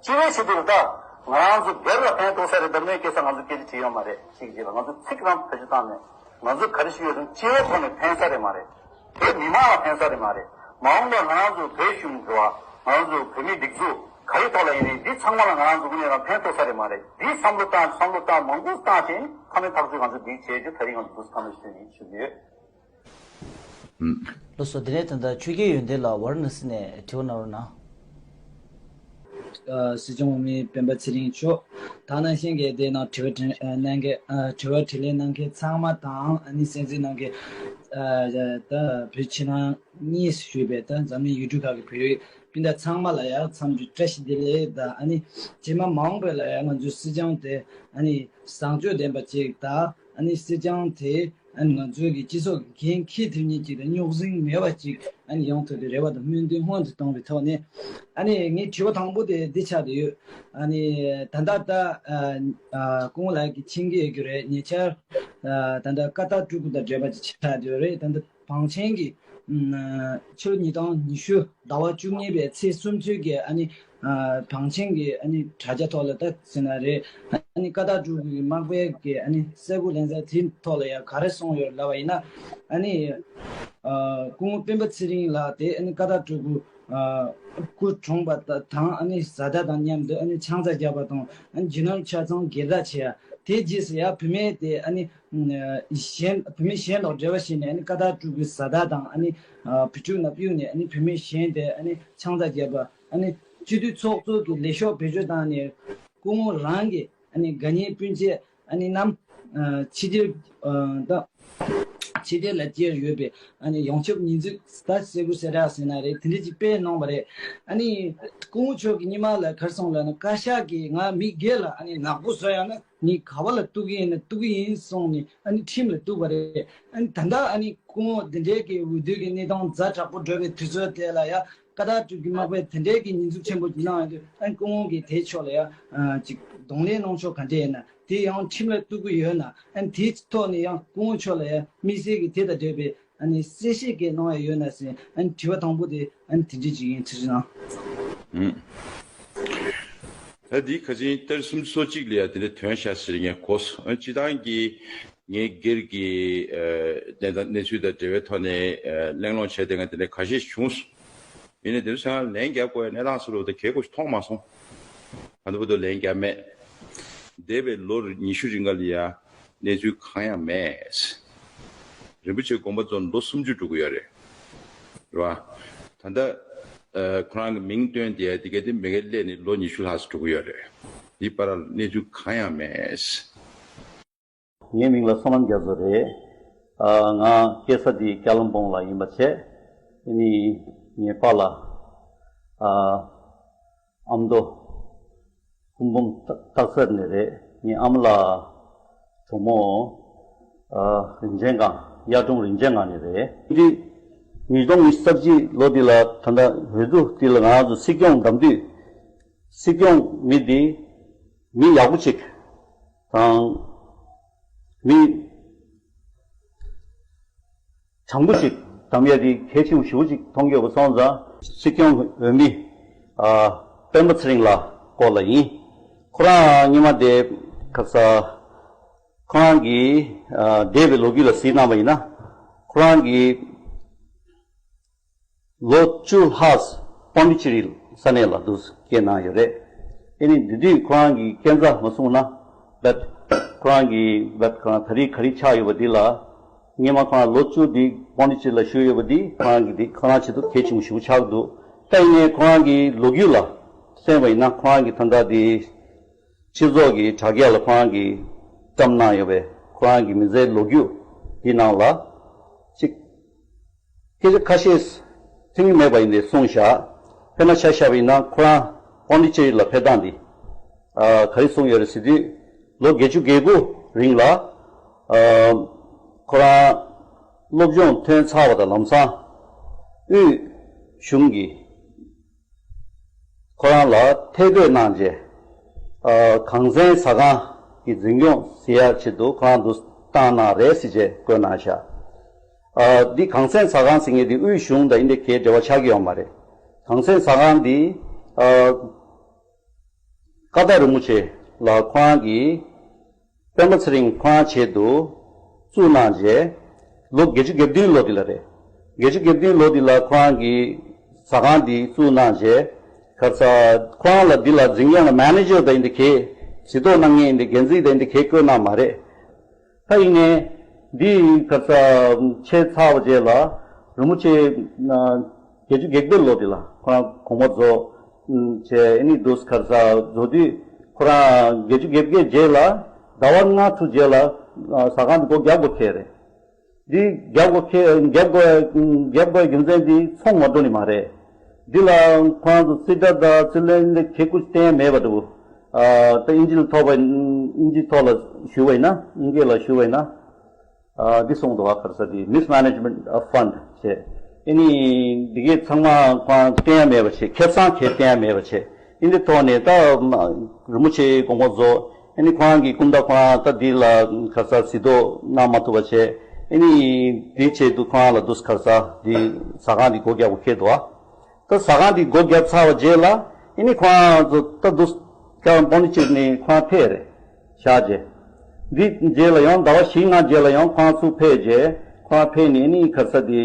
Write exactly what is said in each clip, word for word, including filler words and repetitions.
སྤྱི་པའི་ཆེད་དུ་ད་ང་རང་ཚོ་སྒེར་ལ་ཕན་ཐོགས་ས་རེད། འདི་ནས་སྐད་ཆ་ང་ཚོ་སྐད་ཆ་དྲིས་ཡོད་མ་རེད། གཅིག་བྱས་པ་ང་ཚོ་ཚིག་རང་བེད་སྤྱོད་བཏང་ནས་ང་ཚོ་ག་རེ་ཞུ་ཡོད་དང་སྤྱི་པའི་ཐོག་ནས་ཕན་ས་རེད་མ་རེད། དེ་མི་མང་ལ་ཕན་ས་རེད་མ་རེད། མ་འོངས་པར་ང་རང་ཚོ་བོད་གཞུང་འགྲོ་བ་ང་རང་ཚོ་བོད་མི་སྒྲིག་འཛུགས་ག་རེ་ཐོག་ལ་ཡིན་ནའི་འདི་ཚང་མ་ལ་ང་རང་ཚོ་དངོས་གནས་རང་ཕན་ཐོགས་ས་རེད་མ་རེད། འདི་བསམ་བློ་བཏང་བསམ་བློ་བཏང་མང་པོ་བཏང་བྱས་ཁ་མེད་ཐག་ཆོད་ང་ཚོ་འདི་བྱས་རྒྱུ་ད་རིང་ང་ཚོ་འདུག་ཁ་མེད་ཞུ་ཡིན་ཞུ་གི་ཡོད། ལགས་སོ། དེ་ནས་ད་ལྟ་ཆོས་རྒྱལ་ཡོན་ཏན་ལགས་ཝཱ་ར་ཎ་སི་ནས་དྲི་བ་གནང་རོགས་གནང་། ཨ། སྲིད་སྐྱོང་འོས་མི་སྤེན་པ་ཚེ་རིང་མཆོག་ད་ག་ནང་བཞིན་གྱི་དེ་ནང་དྲི་བ་དྲི་ཨ་གནང་མཁན་ཨ་དྲི་བ་དྲིས་ལན་གནང་མཁན་ཚང་མ་དང་ཨ་ནི་གསན་གཟིགས་གནང་མཁན་ཨ་ད་བོད་ཕྱི་ནང་གཉིས་སུ་ཡོད་པའི་ད་འཛམ་གླིང་ཡུལ་གྲུ་ཁག་གི་བོད་རིགས་སྤུན་ཟླ་ཚང་མ་ལ་ཡང་འཚམས་འདྲི་བཀྲ་ཤིས་བདེ་ལེགས་དང་ཨ་ནི་རྗེས་མ་མ་འོངས་པ་ལ་ཡང་ང་ཚོའི་སྲིད་སྐྱོང་དེ་ཨ་ནི་བཟང་སྤྱོད་ལྡན་པ་ཅིག་དང་ཨ་ནི་སྲིད་སྐྱོང་དེ། ཨ་ནི་ང་ཚོའི་གི་སྤྱི་ཚོགས་ཀྱི་འགན་འཁྱེར་ཐུབ་མཁན་ཅིག་དང་རྙོག་ཟིང་མེད་པ་ཅིག་ཨ་ནི་ཡོང་ཐུབ་པའི་རེ་བ་དང་སྨོན་འདུན་སྔོན་དུ་གཏོང་བའི་ཐོག་ནས་ཨ་ནི་ངའི་དྲི་བ་དང་པོ་དེ་འདི་ཆགས་བསྡད་ཡོད། ཨ་ནི་ད་ལྟ་ད་ཨ་ཨ་སྐུ་ངོ་ལགས་ཀྱིས་མཁྱེན་གྱི་ཡོད་རྒྱུ་རེད། ཉེ་ཆར་ཨ་ད་ལྟ་ཀ་ཏར་སྤྲུལ་སྐུ་དང་འབྲེལ་བ་ཅིག་ཆགས་བསྡད་ཡོད་རེད། ད་ལྟ་བང་ཆེན་གྱི་ཨ་ཕྱི་ལོ་ཉིས་སྟོང་ཉི་ཤུ་ཟླ་བ་བཅུ་གཉིས་པའི་ཚེས་སུམ་ཅུ་གི་ཨ་ནི། ཨ་བང་ཆེན་གྱི་ཨ་ནི་དྲ་རྒྱ་ཐོག་ལ་ད་ཟེར་ན་རེད། ཨ་ནི་ཀ་ཏར་སྤྲུལ་སྐུ་གི་མག་པའི་གི་ཨ་ནི་གསར་འགོད་ལེན་ས་དེའི་ཐོག་ལ་ཡང་ག་རེ་གསུངས་ཡོད་ལབ་པ་ཡིན་ན། ཨ་ནི་ཨ་སྐུ་ངོ་སྤེན་པ་ཚེ་རིང་ལགས་དེ་ཨ་ནི་ཀ་ཏར་སྤྲུལ་སྐུ་ཨ་སྐུ་གྲོངས་པ་དང་ཨ་ནི་བཟའ་ཟླ་དང་མཉམ་དུ་ཨ་ནི་ཆང་ས་བརྒྱབ་པ་དང་ཨ་ནི་རྒྱུ་ནོར་ཆ་ཚང་སྒེར་བདག་བྱས་ཡ། དེ་རྗེས་སུ་ཡང་བུད་མེད་དེ་ཨ་ནི་གཞན་བུད་མེད་གཞན་དང་འབྲེལ་བ་བྱས་ནས་ཨ་ནི་ཀ་ཏར་སྤྲུལ་སྐུའི་བཟའ་ཟླ་དང་ཨ་ནི་བུ་ཕྲུག་ནང་གཡུགས་ནས་ཨ་ནི་བུད་མེད་གཞན་དེ་ཨ་ནི་ཆང་ས་བརྒྱབ་པ། ཨ་ནི་སྤྱི་འཐུས་ཚོགས་གཙོ་གི་ལས་ཤོག་བེད་སྤྱོད་བཏང་ནས་སྐུ་ངོ་རང་གི་ཨ་ནི་དགའ་ཉེ་སྤུན་མཆེད་ཨ་ནི་རྣམས་ཕྱི་རྒྱལ་དང་ཕྱི་རྒྱལ་ལ་སྐྱེས་ཡོད་པའི་ཨ་ནི་ཡོངས་ཁྱབ་ཉེས་འཛུགས་ད་གསལ་པོ་གསལ་བསྒྲགས་ཟེར་ན་རེད། དེ་འདྲ་ཅིག་སྤེལ་གནང་བ་རེད། ཨ་ནི་སྐུ་ངོ་མཆོག་གིས་སྔོན་མ་ལ་ག་རེ་གསུངས་ལབ་ན། བཀའ་ཤག་གིས་ང་མི་སྒེར་ལ་ཨ་ནི་ནག་པོ་བཟོ་ཡང་ན་ངས་ག་བ་ལ་གཏུག་གི་ཡིན་ན་གཏུག་གི་ཡིན་གསུངས་ནས་ཨ་ནི་ཁྲིམས་ལ་གཏུག་པ་རེད། ཨ་ནི་ད་ལྟ་ཨ་ནི་སྐུ་ངོ་འདི་འདྲའི་གི་འོས་བསྡུ་གི་གནས་སྟངས་ཛ་དྲག་པོ་འགྲོ་བའི་དུས་ཚོད་དེ་ལ་ཡ། ཀ་ཏར་སྤྲུལ་སྐུ་མག་པས་དེ་འདྲའི་གི་ཉེས་འཛུགས་ཆེན་པོ་ཅིག་གནང་ཡོང་དུས་ཨ་ནི་སྐུ་ངོ་གིས་དེའི་ཕྱོགས་ལ་ཡ་ཅིག་གདོང་ལེན་གནང་ཕྱོགས་ག་འདྲ་ཡིན་ན། དེ་ཡང་ཁྲིམས་ལ་གཏུག་གི་ཡོད་ན་ཨ་ནི་དེའི་ཐོག་ནས་ཡང་སྐུ་ངོ་མཆོག་ལ་ཡ་དམིགས་བསལ་གྱི་དེ་དང་འབྲེལ་བའི་ཨ་ནི་གསལ་བཤད་ཅིག་གནང་ཡ་ཡོད་ན་ཟེར། ཨ་ནི་དྲི་བ་དང་པོ་དེ་ཨ་ནི་དེ་འདྲ་ཅིག་ཡིན། ཐུགས་རྗེ་གནང་། ད་འདི་ཁ་ཆེན་ཏར་སུམ་ཅུ་སོ་གཅིག་ལ་ཡ་དེ་འདྲ་ཐོན་ཤག་ཟེར་ངས་གོ་སོང་། ཨ་ནི་སྤྱི་བཏང་གི་ངའི་སྒེར་གྱི་ཨ་གནས་སྟངས་གནས་ཚུལ་དང་འབྲེལ་བའི་ཐོག་ནས་ཨ་གླེང་སློང་བྱས་བསྡད་མཁན་དེ་འདྲ་ཁ་ཤས་བྱུང་སོང་། ཡིན་ནའི་དེ་ཚོ་ཚང་མ་ལན་རྒྱག་དགོས་ཡ་གནས་སྟངས་སུ་ལོག་དེ་གལ་དགོས་ཤིག་མཐོང་མ་སོང་། ད་ལྟ་བར་དུ་ལན་རྒྱག་མེད། འདས་པའི་ལོ་ཉི་ཤུ་རིང་ག་ལ་ཡ་གནས་ཚུལ་གང་ཡང་མེད། རིན་པོ་ཆེ་དགོངས་པ་རྫོགས་ལོ་སུམ་ཅུ་འགྲོ་གི་ཡོད་རེད། རེད་བ། ད་ལྟ་ཨ་ཁོ་རང་གི་མིང་བཏོན་དེ་དེ་ག་དེ་མི་ག་སླེབས་ནས་ལོ་ཉི་ཤུ་ལྷག་ཙམ་འགྲོ་གི་ཡོད་རེད། འདི་བར་ལ་གནས་ཚུལ་གང་ཡང་མེད། ངའི་མིང་ལ་བསོད་ནམས་རྒྱ་མཚོ་རེད། ཨ་ང་སྐྱེས་ས་དེ་ཀ་ལོན་སྦུག་ལ་ཡིན་པ་བྱས། ཨ་ནི་ངའི་པཱ་ལགས་ཨ་ཨ་མདོ་སྐུ་འབུམ་སྟག་སེར་ནས་རེད། ངའི་ཨ་མ་ལགས་གྲོགས་མོ་ཨ་རིན་ཆེན་སྒང་། གཡའ་གྲོང་རིན་ཆེན་སྒང་ནས་རེད། འདི་ཉིས་སྟོང་ཉི་ཤུ་རྩ་གཅིག་ལོ་འདི་ལ་ད་ལྟ་འོས་བསྡུ་འདི་ལ་ང་རང་ཚོ་སྲིད་སྐྱོང་འདེམས་དུས་སྲིད་སྐྱོང་མི་འདི་མི་ཡག་པོ་ཅིག་དང་མི་དྲང་པོ་ཞིག་འདེམས་ཡ་དེ་གལ་ཆེན་པོ་ཞེ་པོ་ཅིག་མཐོང་གི་ཡོད་པ་སོང་ཙང་། སྲིད་སྐྱོང་འོས་མི་ཨ་སྤེན་པ་ཚེ་རིང་ལགས་སྐོར་ལ་ཡིན། ཁོ་རང་སྔོན་མ་དེ་ཁ་ས་ཁོ་རང་གི་ཨ་འདས་པའི་ལོ་རྒྱུས་ལ་གཟིགས་གནང་བ་ཡིན་ན། ཁོ་རང་གི་ལོ་བཅུ་ལྷག་པོན་ཌི་ཅེ་རི་ས་གནས་ལ་འདུག་སྐྱེས་གནང་ཡོད་རེད། ཨེ་ནི་འདི་དུས་ཁོ་རང་གི་སྐས་འཛེགས་མ་སོང་ན་བེད་ཁོ་རང་གི་བེད་ཁོ་རང་ད་རེས་ག་རེ་ཆགས་ཡོད་པ་འདི་ལ། སྔོན་མ་ཁོ་རང་ལོ་བཅུ་འདི་པོན་ཌི་ཅེ་རི་ལ་བཞུགས་ཡོད་པ་འདི་ཁོ་རང་གི་འདི་ཁོ་རང་ཆེད་དུ་གལ་ཆེན་པོ་ཞེ་པོ་ཆགས་འདུག་ད་ཡིན་ནའི་ཁོ་རང་གི་ལོ་རྒྱུས་ལ་གསན་པ་ཡིན་ན་ཁོ་རང་གི་ད་ལྟ་འདི་སྤྱི་ཚོགས་ཀྱི་དྲ་རྒྱ་ལ་ཁོ་རང་གིས་བཀྲམ་གནང་ཡོད་པའི་ཁོ་རང་གི་མི་ཚེའི་ལོ་རྒྱུས་འདི་ནང་ལ་གཅིག་སྐད་ཆ་ཁ་ཤས་ཐོན་གྱི་མེད་པ་ཡིན་ཏེ་གསུངས་བཞག་དཔེར་ན་ཆ་བཞག་པ་ཡིན་ན་ཁོ་རང་པོན་ཌི་ཅེ་རི་ལ་ཕེབས་སྟངས་འདི་ཨ་ག་རེ་གསུངས་ཡོད་རེད་ཟེར་དུས། ལོ་བརྒྱད་ཅུ་གྱ་དགུ་རིང་ལ་ཨ་ཁོ་རང་སློབ་སྦྱོང་ཐོན་ཚར་བ་དང་ལམ་སང་དབུས་གཞུང་གིས་ཁོ་རང་ལ་ཐད་བསྐོས་གནང་རྗེས། ཨ་གངས་སེང་ཟ་ཁང་གི་འཛིན་སྐྱོང་ཟེར་ཡ་ཆེད་དུ་ཁོ་རང་འདུག་བཏང་གནང་རེད་ཟེར་རྗེས་བསྐོས་གནང་ཤག་ཨ་འདི་གངས་སེང་ཟ་ཁང་ཟེར་མཁན་འདི་དབུས་གཞུང་དང་ཨིན་དེ་གའི་འབྲེལ་བ་ཆགས་ཀྱི་ཡོད་མ་རེད། གངས་སེང་ཟ་ཁང་འདི་ཨ་ ཀ་དག་རིན་པོ་ཆེ་ལགས་ཁོང་གིས་སྤེན་པ་ཚེ་རིང་ཁོང་ཆེད་དུ་བཙུགས་གནང་རྗེས་ལོ་བརྒྱད་ཅུ་གྱ་བདུན་ལོ་འདི་ལ་རེད། བརྒྱད་ཅུ་གྱ་བདུན་ལོ་འདི་ལ་ཁོང་གིས་ཟ་ཁང་འདི་བཙུགས་གནང་རྗེས་ག་རེ་ཟེར་ཁོང་ལ་འདི་ལ་འཛིན་སྐྱོང་ལ་མེ་ནེ་ཇར་དང་འདི་གས་གཟིགས་རྟོག་གནང་མཁན་འདི་འགན་འཛིན་དང་འདི་གས་བསྐོས་གནང་མ་རེད། ད་ཡིན་ནའི་འདི་ག་རེ་ཟེར་ཆད་ཚར་བ་རྗེས་ལ་རིན་པོ་ཆེ་བརྒྱད་ཅུ་གྱ་བརྒྱད་ལོ་དེ་ལ་ཁོ་རང་དགོངས་པ་རྫོགས་བྱས་ཨ་ནི་འདུག་ག་རེ་ཟེར་རྫོགས་དུས་ཁོ་རང་བརྒྱད་ཅུ་གྱ་བརྒྱད་རྗེས་ལ་ཟླ་བ་ལྔ་དྲུག་རྗེས་ལ་ཟ་ཁང་དེ་སྒོ་རྒྱག་དགོས་ཁེལ་རེད། འདི་རྒྱག་དགོས་ཁེལ་རྒྱག་དགོས་རྒྱག་དགོས་རྒྱུ་མཚན་འདི་ཚོང་མ་འགྲོ་ནི་མ་རེད། འདི་ལ་ཁོ་རང་ཚོ་རྩིས་ཁྲ་དང་རྩིས་ལེན་འདི་ཁེ་ཁུ་བསྟན་མེད་པ་འདུག་ཨ་ད་ཨིན་ཇིའི་ཐོག་པ་ཨིན་ཇིའི་ཐོག་ལ་ཞུ་བ་ཡིན་ན་ཨིན་སྐད་ལ་ཞུ་བ་ཡིན་ན་ཨ་འདི་གསུངས་འདུག་བ་ག་རེ་ཟེར་འདི་Mismanagement of Fund བྱས་ཨ་ནི་འདི་གའི་ཚང་མ་ཁོ་རང་བསྟན་ཡ་མེད་པ་བྱས་ཁེ་བཟང་ཁེ་བསྟན་ཡ་མེད་པ་བྱས་ཨིན་འདི་ཐོག་ནས་ད་རིན་པོ་ཆེའི་དགོངས་པ་རྫོགས། ཨ་ནི་ཁོ་རང་གི་སྐུ་ཟླ་ཁོ་རང་ད་འདི་ལ་ག་རེ་ཟེར་གཟིགས་རྟོག་གནང་མ་ཐུབ་པ་བྱས། ཨ་ནི་འདི་ཆེད་དུ་ཁོ་རང་ལ་འདུག་ག་རེ་ཟེར་འདི་ཟ་ཁང་འདི་སྒོ་རྒྱག་དགོས་ཁེལ་འདུག་ཨ། ད་ཟ་ཁང་འདི་སྒོ་རྒྱབ་ཚར་བ་རྗེས་ལ་ཨ་ནི་ཁོ་རང་ཚོ་ད་འདུག་སྐར་མ་སྤོ་ལོ་གཅིག་ནས་ཁོ་རང་ཕེབས་རེད། བཞག་རྗེས། འདི་རྗེས་ལ་ཡང་ཟླ་བ་བཞི་ལྔ་རྗེས་ལ་ཡང་ཁོ་རང་ཚུར་ཕེབས་རྗེས་ཁོ་རང་ཕེབས་ནས་ཨ་ནི་ག་རེ་ཟེར་འདི།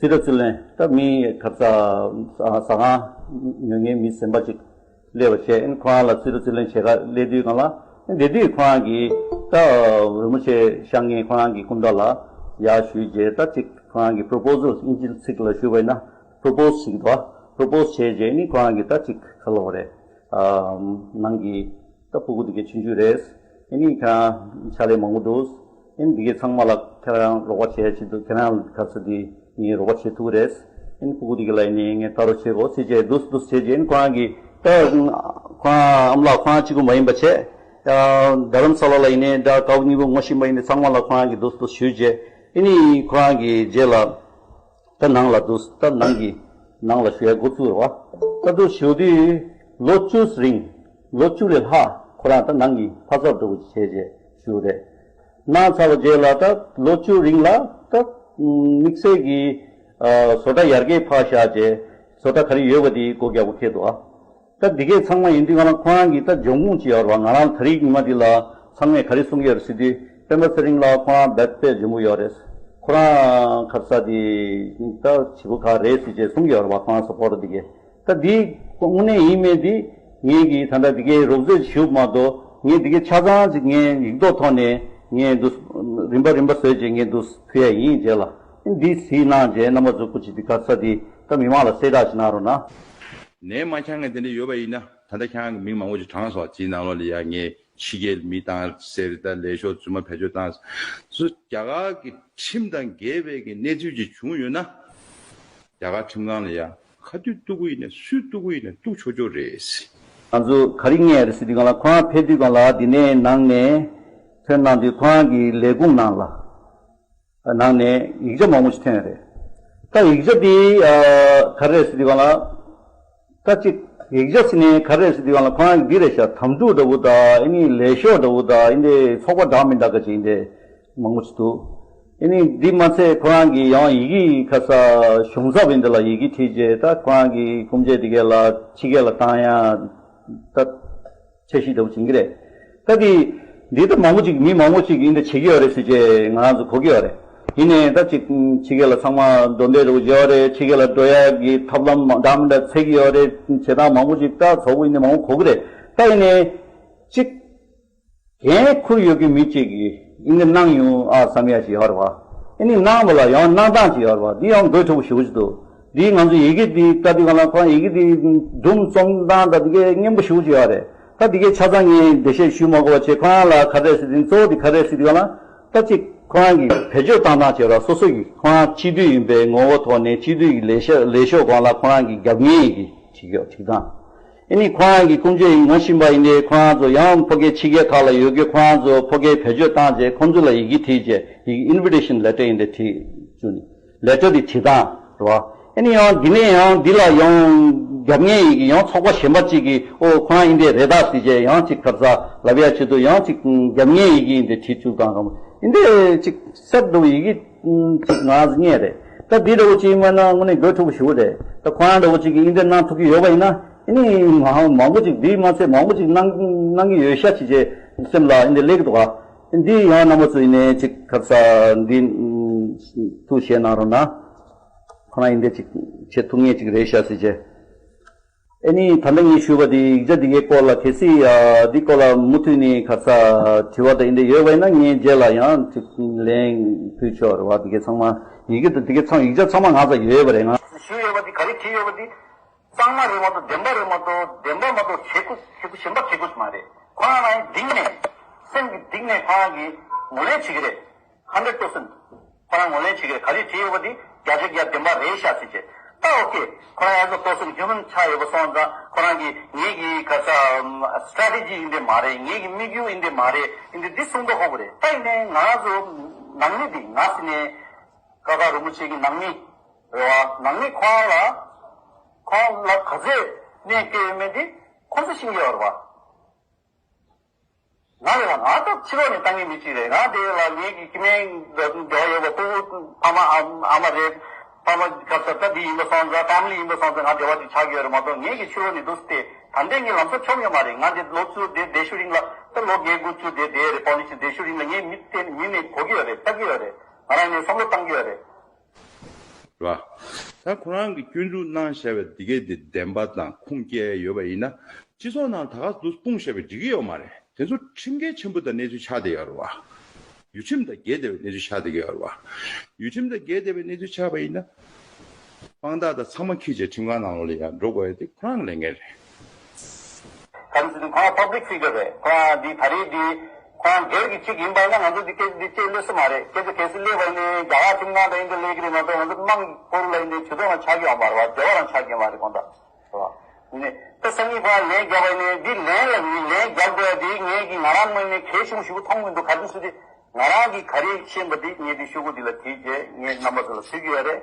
རྩིས་ཁྲ་རྩིས་ལེན་ད་མི་ག་རེ་ཟེར་ཟ་ཁང་ཉོ་མཁན་མི་གཞན་པ་ཅིག་སླེབས་པ་བྱས་ཨིན་ཁོ་རང་ལ་རྩིས་ཁྲ་རྩིས་ལེན་བྱེད་ག་སླེབས་དུས་སྒང་ལ་དེ་དུས་ཁོ་རང་གིས་ད་རིན་པོ་ཆེ་ཤར་ངེས་ཁོ་རང་གི་སྐུ་ཟླ་ལ་ཡར་ཞུས་རྗེས་ད་ཅིག་ཁོ་རང་གི་པོ་རོ་པོ་ཟལ་ཨིན་ཇིའི་ཚིག་ལ་ཞུས་པ་ཡིན་ན་པོ་རོ་པོ་ཟལ་ཞིག་འདུག་པོ་རོ་པོ་ཟལ་བྱས་རྗེས་ནི་ཁོ་རང་གིས་ད་ཅིག་ག་ལབ་དགོས་རེད། ནང་གི་ད་ཕྲུ་གུ་དེ་གའི་ཆུང་ཆུང་རེད། ཨ་ནི་ཁྱེད་རང་ཕྱག་ལས་མང་པོ་འདུག་ཨ་ནི་འདི་གའི་ཚང་མ་ལ་ཁྱེད་རང་རོགས་པ་བྱེད་ཆེད་དུ་ཁྱེད་རང་ག་ཚོད་འདི་ངས་རོགས་པ་བྱེད་ཐུབ་རེད། ཨ་ནི་ཕྲུ་གུ་དེ་ག་ལ་ཨ་ནི་ངས་ལྟ་རོགས་བྱེད་དགོས་ཟེར་བྱས་འདུག་འདུག་བྱས་རྗེས་ཨ་ནི་ཁོ་རང་གིས་ད་ཁོ་རང་ཨ་མ་ལགས་ཁོ་རང་གཅིག་པུ་མ་ཡིན་པ་བྱས། རྡ་རམ་ས་ལ་ལ་ཡིན་ནའི་འདྲ་དཀའ་བ་སྙིང་པོ་ངོ་ཤེས་པ་ཡིན་ནའི་ཚང་མ་ལ་ཁོ་རང་གིས་འདུག་འདུག་ཞུས་རྗེས་ཨ་ནི་ཁོ་རང་གིས་རྗེས་ལ། ད་ནང་ལ་འདུག་ད་ནང་གི་ནང་ལ་བཞུགས་ཡ་འགོ་བཙུགས་རེད་བ། ད་དུ་བཞུགས་དུས་ལོ་བཅུ་རིང་ལོ་བཅུ་ལས་ལྷག་ཁོ་རང་ད་ནང་གི་ཕ་ཚབ་འདྲ་བོ་བྱས་རྗེས་བཞུགས་རེད། གནང་ཚར་བ་རྗེས་ལ་ད་ལོ་བཅུ་རིང་ལ་ད་དམིགས་བསལ་གྱི་བཟོ་གྲྭ་ཡར་རྒྱས་ཕར་བཞག་རྗེས་བཟོ་གྲྭ་ག་རེ་ཡོད་པ་དེ་སྒོ་རྒྱག་དགོས་ཁེལ་འདུག་ཨ། ད་འདི་གས་ཚང་མ་ཡིན་དུས་ང་རང་ཁོ་རང་གི་ད་འབྱུང་ཁུངས་ཅིག་ཡོད་རེད་བ། ང་རང་ད་རེས་ཉི་མ་འདི་ལ་ཚང་མས་ག་རེ་གསུང་གི་ཡོད་རེད་ཟེར་དུས་སྤེན་པ་ཚེ་རིང་ལགས་ཁོ་རང་རྦད་དཔེ་འཇོན་པོ་ཡོད་རེད། ཁོ་རང་ག་རེ་ཟེར་དེ་ད་བྱེད་པོ་ག་རེད་ཟེར་བྱས་གསུང་གི་ཡོད་རེད་བ། ཁོ་རང་སབ་པོ་ཊར་འདི་གས་ད་འདི་དངོས་གནས་ཡིན་མིན་འདི་ངས་ཀྱི་ད་ལྟ་འདི་གས་རོགས་རྩོད་ཞུ་མ་གཏོགས་ངས་འདི་གས་ཆ་ཚང་ཅིག་ངས་ཡིག་ཐོག་ཐོག་ནས་ངས་འདུ་རིམ་པ་རིམ་པ་བཟོས་བྱས་ངས་འདུ་ཕུལ་ཡ་ཡིན་རྗེས་ལ་འདི་གཟིགས་གནང་རྗེས་རྣམ་པ་ཚོ་སྐུ་མཁྱེན་འདི་ག་རེ་ཟེར་དེ་ད་མི་མང་ལ་གསལ་བསྒྲགས་ཤིག་གནང་རོགས་གནང་། ནས་མ་འཁྱང་མཁན་དེ་འདྲ་ཡོད་པ་ཡིན་ན་ད་ལྟ་ཁྱེད་རང་གི་མིང་མང་པོ་ཞིག་དྲངས་སོང་། སྤྱིའི་ནང་ལོགས་ལ་ཡ་ངས་ཕྱི་རྒྱལ་མི་བཏང་ཟེར་ད་ལས་ཤོག་རྫུན་མ་བེད་སྤྱོད་བཏང་ཟེར། རྒྱ་གར་གྱི་ཁྲིམས་དང་འགལ་བའི་གི་གནས་ཚུལ་ཅིག་བྱུང་ཡོད་ན་རྒྱ་གར་ཁྲིམས་ཁང་ལ་ཡ་ག་དུས་གཏུག་གི་ཡིན་ན་སུས་གཏུག་གི་ཡིན་ན་གཏུག་ཆོག་ཆོག་རེད། ང་ཚོ་ག་རེ་ངས་རེད་ཟེར་དུས་སྒང་ལ་ཁོ་རང་ཕེབས་དུས་སྒང་ལ་འདི་ནས་ནང་ནས་ཐོན་གནང་དུས་ཁོ་རང་གི་ལས་ཁུངས་ནང་ལ། ནང་ནས་ཡིག་ཆ་མང་པོ་ཞིག་ཐོན་རེད། ད་ཡིག་ཆ་དེ་ག་རེ་རེད་ཟེར་དུས་སྒང་ལ། ད་ཅིག་ཡིག་ཆ་ཟེར་ནས་ག་རེ་རེད་ཟེར་དུས་སྒང་ལ་ཁོ་རང་གི་འདི་རེད་ཤག་དམ་ཕྲུག་འདྲ་བོ་དང་ཨ་ནི་ལས་ཤོག་འདྲ་བོ་དང་ཨ་ནི་ཚོགས་པ་འདྲ་མི་འདྲ་ག་ཅིག་འདི་མང་པོ་ཞིག་འདུག་ཨ་ནི་འདི་མ་ཚད་ཁོ་རང་གི་ཡང་ཡི་གེ་ཁ་ས་གཞུང་ཚབ་ཡིན་འདི་ལ་ཡི་གེ་བྲིས་རྗེས་ད་ཁོ་རང་གི་སྐུ་མཆེད་འདི་གས་ལ་ཕྱི་རྒྱལ་ལ་བཏང་ཡ་ད། འཆར་གཞི་འདྲ་བོ་བྱེད་ཀྱི་རེད། ད་དེ་འདི་ད་མང་པོ་ཅིག་མི་མང་པོ་ཅིག་གིས་འདི་བྱེད་ཀྱི་ཡོད་རེད་ཟེར་བྱས་ང་རང་ཚོ་གོ་གི་ཡོད་རེད། ཡིན་ནའི་ད་ཅིག་ཕྱི་རྒྱལ་ལ་ཚང་མ་གདོན་འདྲེ་འདྲ་བོ་ཡོད་རེད། ཕྱི་རྒྱལ་ལ་འགྲོ་ཡག་གི་ཐབས་ལམ་འདྲ་མི་འདྲ་འཚོལ་གྱི་ཡོད་རེད། བྱེད་སྟངས་མང་པོ་ཅིག་ད་ཚོགས་པ་ཡིན་ནའི་མང་པོ་གོ་གི་རེད། ད་ཡིན་ནའི་ཅིག་འགན་ཁུར་ཡོད་ཀྱི་མི་ཅིག་གིས་ཡིན་ནའི་གནང་ཡོང་ཨ་བསམ་ཡ་ཞིག་ཡོད་རེད་བ། ཡིན་ནའི་གནང་བ་ལ་ཡང་གནང་སྟངས་ཅིག་ཡོད་རེད་བ། འདི་ཡང་དགོད་བྲོ་པོ་ཞེ་པོ་ཅིག་འདུག་འདི་ང་ཚོ་ཡི་གེ་འདི་ལྟ་དུས་སྒང་ལ་ཁོ་རང་ཡི་གེ་འདི་འདུམ་རྩོམ་སྟངས་དང་འདི་གའི་སྙན་པོ་ཞེ་པོ་ཅིག་ཡོད་རེད། ད་འདི་གའི་ཆ་ཚང་ངས་འགྲེལ་བཤད་ཞུ་མ་དགོས་པ་བྱས། ཁོ་རང་ལ་ག་རེ་ཟེར་དུས་གཙོ་བོ་འདི་ག་རེ་ཟེར་དུས་སྒང་ལ་ད་ཅིག་ཁོ་རང་གི་བེད་སྤྱོད་བཏང་སྟངས་བྱས་ར་སོ་སོ་གི་ཁོ་རང་སྤྱི་འཐུས་ཡིན་པའི་ངོ་བོ་ཐོག་ནས་སྤྱི་འཐུས་ཀྱི་ལས་ཤོག་ལས་ཤོག་སྒང་ལ་ཁོ་རང་གི་རྒྱབ་གཉེར་ཡི་གེ་བྲིས་ཡོད་བྲིས་སྟངས། ཨ་ནི་ཁོ་རང་གི་སྐུ་མཆེད་ཡིན་ངོ་ཤེས་པ་ཡིན་ཏེ་ཁོ་རང་ཚོ་ཡང་ཕོ་སྐད་ཕྱི་རྒྱལ་ཁག་ལ་ཡོད་རྒྱུ་ཁོ་རང་ཚོ་ཕོ་སྐད་བེད་སྤྱོད་བཏང་རྗེས་ཁོང་ཚོ་ལ་ཡི་གེ་བྲིས་རྗེས་ཡི་གེ་ཨིན་བི་ཊེ་ཤན་ལེ་ཊར་ཡིན་ཏེ་བྲིས་བཅུག་ནི་ལེ་ཊར་དེ་བྲིས་སྟངས་རེད་བ། ཨ་ནི་ཡང་འདི་ནས་ཡང་འདི་ལ་ཡང་རྒྱབ་གཉེར་ཡི་གེ་ཡང་ཚོགས་པ་གཞན་པ་གཅིག་གིས་ཨོ་ཁོ་རང་ཡིན་ཏེ་རེད་ད་ཟེར་རྗེས་ཡང་གཅིག་ག་རེ་ཟེར་ལབ་ཡ་ཆེད་དུ་ཡང་གཅིག་རྒྱབ་གཉེར་ཡི་གེ་ཡིན་ཏེ་བྲིས་བཅུག་སྟངས་རང་ཡིན་ཏེ་གཅིག་གསར་དུ་ཡི་གེ་གཅིག་ང་རྙེད་རེད། ད་འདི་འདྲ་བོ་གཅིག་ཡིན་པ་ན་དངོས་གནས་དགོད་བྲོ་པོ་ཞེ་པོ་རེད། ད་ཁོ་རང་འདྲ་བོ་གཅིག་གིས་ཡིན་ཏེ་གནང་ཐུབ་ཀྱི་ཡོད་པ་ཡིན་ན། ཨ་ནི་ང་མང་པོ་ཅིག་འདི་མ་ཚད་མང་པོ་ཅིག་གནང་གནང་གི་ཡོད་ཤག་ཅེས་སེམས་ལ་འདི་སླེབས་འདུག་ག་འདི་ཡང་རྣམ་པ་ཚོ་ཡིན་ནའི་ཅིག་ག་རེ་ཟེར་འདི་ཐུགས་བཞེས་གནང་རོགས་གནང་། ཁོ་རང་ཡིན་ནའི་ཅིག་བྱེད་ཐུབ་ངེས་ཅིག་རེད་ཤག་ཟེར་བྱས། ཨ་ནི་ད་ལྟ་ངས་ཞུས་པ་འདི་ཡིག་ཆ་འདི་གའི་སྐོར་ལ་གལ་སྲིད་ཡ་འདི་སྐོར་ལ་མུ་མཐུད་ནས་ག་རེ་ཟེར་དྲི་བ་དང་ཡིན་འདི་ཡོད་པ་ཡིན་ན་ངས་རྗེས་ལ་ཡང་ཅིག་ལན་ཕུལ་ཆོག་རེད་བ། འདི་གའི་ཚང་མ་ཡི་གེ་དང་འདི་གའི་ཚང་ཡིག་ཆ་ཚང་མ་ང་ཚོ་ཡོད་པ་རེད། ང་ཞུས་ཡོད་པ་འདི་ག་རེ་བྲིས་ཡོད་པ་འདི། གཙང་མ་རེད་མ་གཏོགས་བདེན་པ་རེད་མ་གཏོགས་བདེན་པ་མ་གཏོགས་བྱེད་དགོས་བྱེད་དགོས་གཞན་པ་བྱེད་དགོས་མ་རེད། ཁོ་རང་རང་གདིང་ནས་སེམས་ཀྱི་གདིང་ནས་ཁོ་རང་གིས་ངོས་ལེན་བྱེད་ཀྱི་རེད། ཧན་ཌེ་རེཌ་པར་སེན་ཊི་ཁོ་རང་ངོས་ལེན་བྱེད་ཀྱི་རེད། ག་རེ་བྲིས་ཡོད་པ་འདི་བརྒྱ་ཆ་བརྒྱ་བདེན་པ་རེད་ཤག་ཟེར་བྱས། ད་ཨོ་ཁེ་ཁོ་རང་ཡང་ཚོ་ལྟོས་སོང་། ཧིའུ་མན་ཆགས་ཡོད་པ་སོང་ཙང་ཁོ་རང་གིས་ངེད་ཀྱི་ག་རེ་ཟེར་སི་ཊ་རེ་ཊི་ཇི་ཡིན་པས་མ་རེད། ངེད་ཀྱི་དམིགས་ཡུལ་ཡིན་པས་མ་རེད། ཡིན་དེ་འདི་གསུང་མདོག་ཁ་པོ་རེད། ད་ཡིན་ནའི་ང་རང་ཚོ་ནང་མི་འདི་ང་ཟེར་ནས་ཀ་ཁ་རིན་པོ་ཆེ་གི་ནང་མི་རེད་བ། ནང་མི་ཁོ་རང་ལ་ཁོང་ལ་ག་ཚོད་གནོད་སྐྱེལ་ཡོད་མེད་འདི་ཁོང་ཚོ་ཤེས་ཀྱི་ཡོད་རེད་བ། ང་རེད་ལ་ང་ད་ཕྱི་ལོགས་ནས་བཏང་མཁན་མི་གཅིག་རེད། ང་དེ་ལ་ངེད་ཀྱི་སྐྱེ་དམན་འདྲ་བ་ཡོད་པ་ཕྲུ་གུ་ཕ་མ་ཨ་ཨ་མ་རེད། ཕ་མ་ག་ཚོད་ད་འདི་ཡིན་པ་སོང་ཙང་ཕེ་མི་ལི་ཡིན་པ་སོང་ཙང་ང་འབྲེལ་བ་ཅིག་ཆགས་ཀྱི་ཡོད་རེད་མ་གཏོགས་ངེད་ཀྱི་ཕྱི་ལོགས་ནས་འདུག་སྟེ་ད་ལྟའི་ངའི་ལམ་སང་ཆོམ་ཡོད་མ་རེད། ང་འདི་ལོ་བཅུ་དེ་བསྡད་ཤུལ་རིང་ལ་ད་ལོ་བརྒྱད་དགུ་བཅུ་དེ་བསྡད་རེད། པོ་ལི་སི་བསྡད་ཤུལ་རིང་ལ་ངས་མི་དེ་མི་ནས་གོ་གི་ཡོད་རེད། ལྟ་གི་ཡོད་རེད། ང་རང་ནས་བསམ་བློ་བཏང་གི་ཡོད་རེད། རེད་བ། ད་ཁོ་རང་གིས་སྐྱོན་འཛུགས་གནང་བཞག་པའི་འདི་གའི་འདི་བདེན་པ་དང་ཁུངས་སྐྱེལ་ཡོད་པ་ཡིན་ན་སྤྱི་ཚོགས་ནང་ད་ག་འདུག་སྤུངས་བཞག་པའི་འགྲིག་གི་ཡོད་མ་རེད། དེ་ཚོ་ཁྲིམས་འགལ་ཆེན་པོ་དང་གནས་ཚུལ་ཆགས་བསྡད་ཡོད་རེད་བ། ཡུལ་ཁྲིམས་དང་འགལ་བསྡད་པའི་གནས་ཚུལ་ཆགས་བསྡད་ཀྱི་ཡོད་རེད་བ། ཡུལ་ཁྲིམས་དང་འགལ་བསྡད་པའི་གནས་ཚུལ་ཆགས་པ་ཡིན་ན། དཔང་རྟགས་དང་ཚང་མ་འཁྱེར་བྱས་ཁྲིམས་ཁང་ནང་ལོགས་ལ་ཡར་འགྲོ་དགོས་ཡ་དེ་ཁོ་རང་གི་ལས་འགན་རེད། གང་ཟེར་ན་ཁོ་རང་པབ་ལིག་ཕི་གར་རེད། ཁོ་རང་འདི་ད་རེས་འདི་ཁོ་རང་སྒེར་གྱི་གཅིག་ཡིན་པ་ཡིན་ན་ང་ཚོ་འདི་སྐད་ཆ་འདི་བཅས་སླེབས་ས་མ་རེད། སྐད་ཆ་གལ་སྲིད་སླེབས་པ་ཡིན་ན་རྒྱ་གར་ཁྲིམས་ཁང་དང་ཡིན་དུ་སླེབས་ཀྱི་རེད་མ་གཏོགས་ང་ཚོ་དམངས་ཀྱི་ཁོར་ལ་ཡིན་ན་ཇུས་གཏོགས་རང་ཆགས་ཀྱི་ཡོད་མ་རེད་བ། འབྲེལ་བ་རང་ཆགས་ཀྱི་ཡོད་མ་རེད་དགོངས་དག་རེད་བ། ཡིན་ནའི་ད་སང་ཉིན་ཁོ་རང་ལན་བརྒྱབ་པ་ཡིན་ན་འདི་ལན་ལ་ངས་ལན་བརྒྱབ་དགོས་ཡ་འདི་ངས་ཀྱི་ང་རང་ངོས་ནས་གལ་ཆེན་པོ་ཞིག་མཐོང་གི་འདུག་ག་དུས་སུ་དེ་ང་རང་གིས་ག་རེ་ཤེས་པ་འདི་ངས་འདི་ཤོག་གུ་འདི་ལ་བྲིས་རྗེས་ངས་རྣམ་པ་ཚོ་ལ་ཟེར་གྱི་ཡོད་རེད།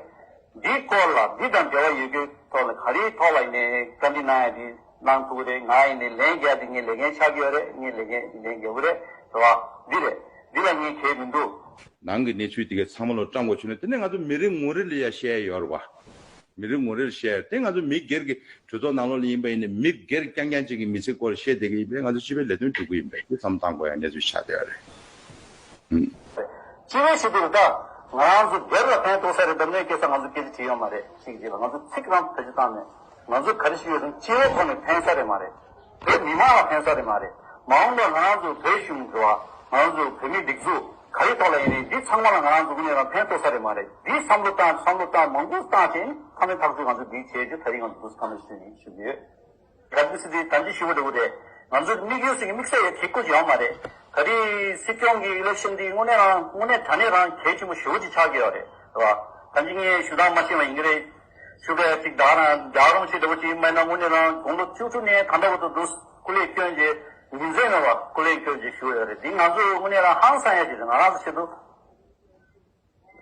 འདིའི་སྐོར་ལ་འདི་དང་འབྲེལ་བ་ཡོད་རྒྱུའི་ཐོག་ལ་ག་རེའི་ཐོག་ལ་ཡིན་ནའི་བཀའ་འདྲི་གནང་ཡ་འདི་གནང་ཐུབ་ཀྱི་རེད། ང་ཡིན་ནའི་ལན་རྒྱག་འདི་ངའི་ལས་འགན་ཆགས་ཀྱི་ཡོད་རེད། ངའི་ལས་འགན་འདི་ལན་རྒྱག་གི་རེད་རེད་བ། འདི་རེད། འདི་ལ་ངས་གལ་མི་འདུག་ནང་གི་གནས་ཚུལ་འདི་གའི་ཚང་མ་ལོ་བཀྲམ་དགོས་བྱུང་ན་དེ་ནས་ང་ཚོ་མི་རེ་ངོ་རེ་ལ་ཡ་བཤད་ཡ་ཡོད་རེད་བ། མི་རེ་ངོ་རེ་ལ་བཤད་ཡ་དེ་ང་ཚོ་མི་སྒེར་གྱི་གྲོས་ཚོགས་ནང་ལོགས་ལ་ཡིན་པ་ཡིན་ནའི་མི་སྒེར་རྐྱང་རྐྱང་ཅིག་གི་མི་ཚེ་སྐོར་བཤད་བསྡད་ཀྱི་ཡིན་པས་ང་ཚོ་སྤྱི་པའི་ལས་དོན་སྒྲུབ་ཀྱི་ཡིན་པས་དེ་བསམ་བཏང་དགོས་ཡ་གནས་ཚུལ་ཆགས་བསྡད་ཡོད་རེད། སྤྱི་པའི་ཆེད་དུ་ད་ང་རང་ཚོ་སྒེར་ལ་ཕན་ཐོགས་ས་རེད་འདམ་ནས་སྐད་ཆ་ང་ཚོ་སྐད་ཆ་དྲིས་ཡོད་མ་རེད། གཅིག་གཅིག་ལ་ང་ཚོ་ཚིག་རང་བེད་སྤྱོད་བཏང་ནས་ང་ཚོ་ག་རེ་ཞིག་ཡོད་དང་སྤྱི་པའི་ཐོག་ནས་ཕན་ས་རེད་མ་རེད། བོད་མི་མང་ལ་ཕན་ས་རེད་མ་རེད། མ་འོངས་པར་ང་རང་ཚོ་བོད་གཞུང་འགྲོ་བ་ང་རང་ཚོ་བོད་མི་སྒྲིག་འཛུགས་ག་རེ་ཐོག་ལ་ཡིན་ནའི་འདི་ཚང་མ་ལ་ང་རང་ཚོ་དངོས་གནས་རང་ཕན་ཐོགས་ས་རེད་མ་རེད། འདི་བསམ་བློ་བཏང་བསམ་བློ་བཏང་མང་པོ་བཏང་བྱས་ནས་མཐའ་མའི་ཐག་གཅོད་ང་ཚོ་འདི་བྱས་རྒྱུ་ད་རིང་ང་ཚོ་འདུག་སེ་ཐག་གཅོད་ཞུ་ནས་ཞུ་གི་ཡོད། གལ་སྲིད་དེ་ད་འདི་ཞུ་བ་འདྲ་བོ་རེད། ང་ཚོ་དམིགས་ཡུལ་ཟེར་གྱི་དམིགས་བསལ་ཡོད་ཐིག་པོ་ཅིག་ཡོད་མ་རེད། ད་རེས་སྲིད་སྐྱོང་གི་ཨི་ལེག་ཤན་འདི་དངོས་གནས་རང་དངོས་གནས་དྲང་གནས་རང་གལ་ཆེན་པོ་ཞེ་པོ་ཅིག་ཆགས་ཀྱི་ཡོད་རེད། རེད་བ། ད་ཅི་ངས་ཞུ་སྟངས་མ་ཤེས་པ་ཡིན་གྱི་རེད། ཞུ་བ་ཅིག་ད་རང་རྒྱག་རོགས་བྱེད་འདྲ་བོ་ཅིག་ཡིན་པ་ཡིན་ན་དངོས་གནས་རང་དགུང་ལོ་བཅུ་དྲུག་ནས་གང་འདྲ་བོ་དུ་འདུག་སྐུ་ལས་བསྐྱོན་རྗེས་ཉིན་མཚན་མེད་པར་སྐུ་ལས་བསྐྱོན་རྗེས་ཞུ་ཡོད་རེད། འདི་ང་ཚོ་དངོས་གནས་རང་ཧང་སང་ཡ་ཅིག་རེད། ང་རང་ཚོ་ཆེད་དུ།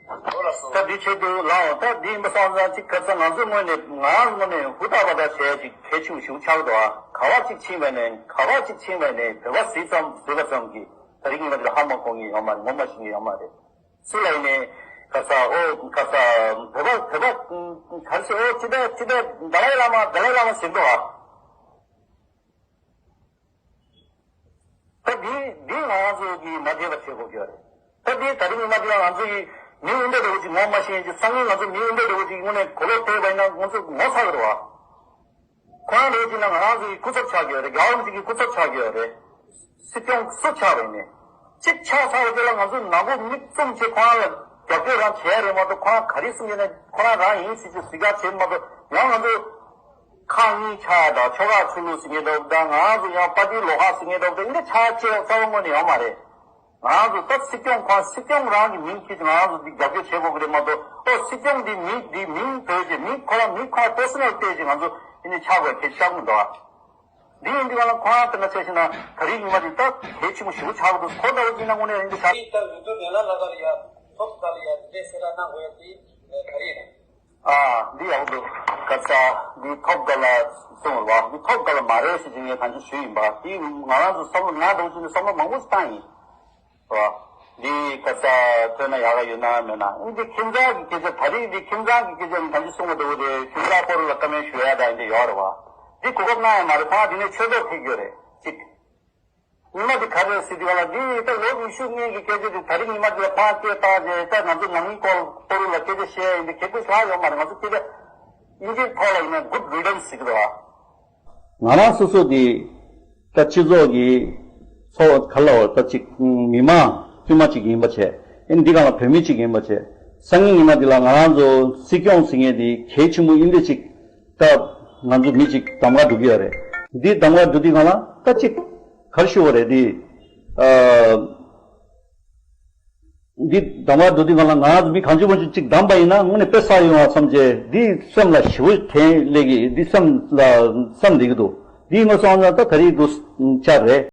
ད་འདི་ཆེད་དུ་ལའོ་ད་འདི་ཡིན་པ་སོང་ཙང་གཅིག་ཁ་ཚ་ང་ཚོའི་ངོས་ནས་ང་རང་ངོས་ནས་ཧུར་ཐག་པ་ད་བྱས་ཅིག་གལ་ཆེན་པོ་ཞིག་ཆགས་འདུག་ཨ། ག་བ་གཅིག་ཕྱིན་པ་ནས་ག་བ་གཅིག་ཕྱིན་པ་ནས་བོད་པ་ཟེར་ཙམ་ཟེར་བ་ཙམ་གྱིས་ད་རིང་ངེད་ཀྱི་ཧ་མ་གོ་ངེས་ཡོད་མ་རེད། ངོ་མ་ཤེས་ངེས་ཡོད་མ་རེད། སུ་ལ་ཡིན་ནའི་ཁ་ཚ་ཨོ་ཁ་ཚ་བོད་པ་བོད་པ་ག་རེ་ཟེར་ཨོ་ཅི་ད་ཅི་ད་དཱ་ལའི་བླ་མ་དཱ་ལའི་བླ་མ་ཟེར་འདུག་ཨ། ད་འདི་འདི་ང་རང་ཚོ་གིས་མ་བསྡད་པ་བྱེད་དགོས་ཀྱི་ཡོད་རེད། ད་འདི་ད་རིང་མ་བསྡད་པ་ང་ཚོ་ཡིས་མི་འདྲ་འདྲ་བོ་ཅིག་ངོ་མ་ཤེས་ཀྱི་སང་ཉིན་ང་ཚོ་མི་འདྲ་འདྲ་བོ་ཅིག་དངོས་གནས་གོ་ལོག་བལྟས་པ་ཡིན་ན་ང་ཚོ་ངོ་ཚ་གི་རེད་བ། ཁོ་རང་འདྲ་བོ་ཅིག་ན་ང་རང་ཚོ་ཡི་སྐུ་ཚབ་ཆགས་ཀྱི་ཡོད་རེད། རྒྱལ་བ་རིན་པོ་ཆེ་གི་སྐུ་ཚབ་ཆགས་ཀྱི་ཡོད་རེད། སྲིད་སྐྱོང་སུ་ཆགས་པ་ཡིན་ནའི། གཅིག་ཆགས་ཚར་བ་དེ་ལ་ང་ཚོ་ནག་པོ་མིག་བཙུམ་བྱས་ཁོ་རང་ལ་རྒྱབ་སྐྱོར་རང་བྱས་རེད་མ་གཏོགས་ཁོ་རང་ག་རེ་གསུང་གི་ན་ཁོ་རང་རང་ཡིན་ཟེར་གྱི་གཟིགས་ག་བྱས་མ་གཏོགས་ཡང་ང་ཚོ་ཁག་གཉིས་ཆགས་ཡ་དང་ཆོལ་ཁ་ཆོས་ལུགས་ཟེར་མཁན་འདྲ་བོ་དང་ང་རང་ཚོ་ཡང་པར་ཏི་ལོགས་ཁག་ཟེར་མཁན་འདྲ་བོ་དང་འདི་འདྲ་ཆགས་ཡ་ཅིག་རྩ་བ་ངོས་ནས་ཡོད་མ་རེད། ང་རང་ཚོ་ད་སྲིད་སྐྱོང་ཁོ་རང་སྲིད་སྐྱོང་རང་གི་མིང་ཁྱེར་ཏེ་ང་རང་ཚོ་འདི་རྒྱབ་སྐྱོར་བྱེད་དགོས་ཀྱི་རེད་མ་གཏོགས་ཨོ་སྲིད་སྐྱོང་འདི་མིང་འདི་མིང་བོས་ཏེ་མིང་ཁོ་རང་མིང་ཁོ་རང་པར་སོ་ནལ་བལྟས་ཏེ་ང་ཚོ་འདི་ནས་ཆགས་དགོས་ཁྱེད་ཆགས་མི་འདུག་ཨ། འདི་ཡིན་དུས་ག་ལ་ཁོ་རང་དེ་འདྲ་བྱས་ཤིང་ན་ད་རེས་ཉི་མ་འདི་ལྟ་གལ་ཆེན་པོ་ཞེ་པོ་ཆགས་འདུག་ཁོ་ལྟ་བུ་ཡིན་ན་དངོས་གནས་ཡིན་དུ་ཆགས། འདི་ལྟ་ཡོད་དུས་ནས་ལ་ལ་ག་ལ་ཡ་ཐོབ་ག་ལ་ཡ་འདི་འདྲས་སེ་ལ་གནང་དགོས་ཡ་འདི་ག་རེ་ཡིན། ཨ་འདི་ཡག་པོ་འདུག་ག་ས་འདི་ཐོབ་ག་ལ་གསུངས་རེད་བ། འདི་ཐོབ་ག་ལ་མ་རེད་ཟེར་གྱི་ངས་གང་ཅི་ཞུས་ཡིན་པ། འདི་ང་རང་ཚོ་བསམ་བློ་ང་འདྲ་བོ་བྱས་ནས་བསམ་བློ་མང་པོ་ཞིག་བཏང་ཡིན། རེད་བ། འདི་ག་ས་ཐོན་ན་ཡག་ག་ཡོད་ན་མེད་ན། འདི་ཁྱིམ་ཚང་གི་སྐད་ཆ་ད་རེས་འདི་ཁྱིམ་ཚང་གི་སྐད་ཆ་ནི་གང་ཅི་གསུང་བ་འདྲ་བོ་རེད། ཁྱིམ་ཚང་སྐོར་ལ་བཀའ་མོལ་ཞུ་ཡ་ད་འདི་ཡོད་རེད་བ། འདི་གོ་སྐབས་གནང་ཡ་མ་རེད། ཕར་འདི་ནས་ཆོས་ཚོགས་ཕེབས་ཡོད་རེད་ཅིག་ཉི་མ་འདི་ག་རེ་ཟེར་དུས་ག་ལ། འདི་ད་ལོ་ཉི་ཤུ་སྔོན་གྱི་སྐད་ཆ་འདི་ད་རིང་ཉི་མ་འདི་ལ་ཕར་སྐད་བཏང་རྗེས། ད་ང་ཚོ་ནང་མི་སྐོར་སྐོར་ལ་སྐད་ཆ་བཤད་ཡ་ཡིན་དུས་གལ་ཏེ་ལྷག་ཡོད་མ་རེད། ང་ཚོ་སྐད་ཆ་ཨིན་ཇིའི་ཐོག་ལ་ཡིན་ན་good riddance ཟེར་གི་འདུག་ཨ། ང་རང་སོ་སོ་འདི་ད་སྤྱི་ཚོགས་ཀྱི་ཚོགས་ག་ལ་བ་ད་ཅིག་མི་མང་དཀྱུས་མ་ཅིག་ཡིན་པ་བྱས། ཨིན་འདི་གང་ལ་བོད་མི་ཅིག་ཡིན་པ་བྱས། སང་ཉིན་ཉི་མ་འདི་ལ་ང་རང་ཚོ་སྲིད་སྐྱོང་ཟེར་མཁན་འདི་གལ་ཆེན་པོ་ཨིན་འདི་ཅིག་ད་ང་ཚོ་མི་གཅིག་གདམ་ག་འགྲོ་གི་ཡོད་རེད། འདི་གདམ་ག་འགྲོ་དུས་སྒང་ལ་ད་གཅིག་ག་རེ་ཞུ་བ་རེད། འདི་ཨ་འདི་གདམ་ག་འགྲོ་དུས་སྒང་ལ་ང་ཚོ་མི་གང་བྱུང་མང་བྱུང་གཅིག་གདམ་པ་ཡིན་ན་དངོས་གནས་དཔེ་བསགས་ཡོང་བ་བསམ་བྱས། འདི་སེམས་ལ་ཞེ་པོ་དྲན་སླེབས་ཀྱི། འདི་སེམས་ལ་བསམ་བསྡད་ཀྱི་འདུག་འདི་ངོ་སོང་ན་ད་ད་རེས་འདུག་ཆ་རེད།